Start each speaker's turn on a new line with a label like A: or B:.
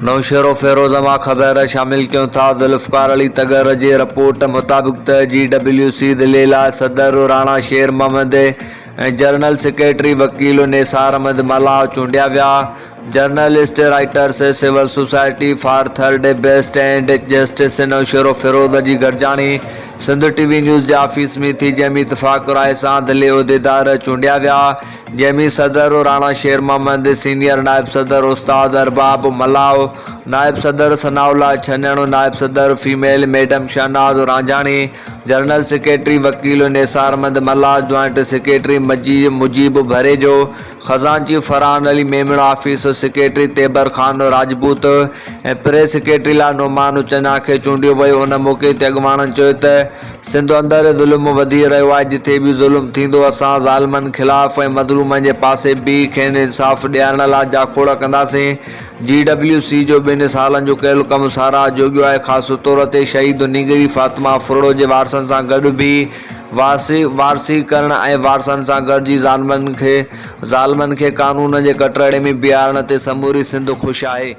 A: نوشهروفيروز مان خبر شامل ڪيون ٿا ذوالفقار علي تڳر جي رپورٽ مطابق ته جي ڊبليو سي ضلعي لاء صدر راڻا شير محمد ۽ جنرل سيڪريٽري وڪيل نثار احمد ملاح چونڊيا ويا journalist writers civil society for third best and justice Naushahro Feroze جي گڏجاڻي سنڌ ٽي وي نيوز جي آفيس ۾ ٿي جنهن ۾ اتفاق راء سان ضلعي عهديدار چونڊيا ويا جنهن ۾ صدر راڻا شير محمد، سينيئر نائب صدر استاد ارباب ملاح، نائب صدر ثناء الله ڇنڻ، نائب صدر female madam Shahnaz Ranjhani, general secretary وڪيل نثار احمد ملاح، جوائنٽ سيڪريٽري مجيب ڀريجو، خزانچي Farhan Ali Memon, office secretary Taibar Khan Rajput ۽ press secretary لاء نعمان چنا کي چونڊيو ويو. ان موقعي تي اڳواڻن چيو ته سنڌ اندر ظلم وڌي رهيو آهي، جٿي به ظلم ٿيندو اسان ظالمن خلاف ۽ مظلومن جي پاسي بيهي کين انصاف ڏيارڻ لاء جاکوڙ ڪنداسين، جي ڊبليو سي جو ٻن سالن جو ڪيل ڪم ساراهه جوڳيو آهي، خاص طور تي شهيد نينگري فاطمه ڦرڙو جي وارثن سان گڏ بيهي وارثي ڪرڻ ۽ وارثن سان گڏجي ظالمن کي قانون جي ڪٽهڙي ۾ بيهارڻ تي سموري سنڌ خوش آهي.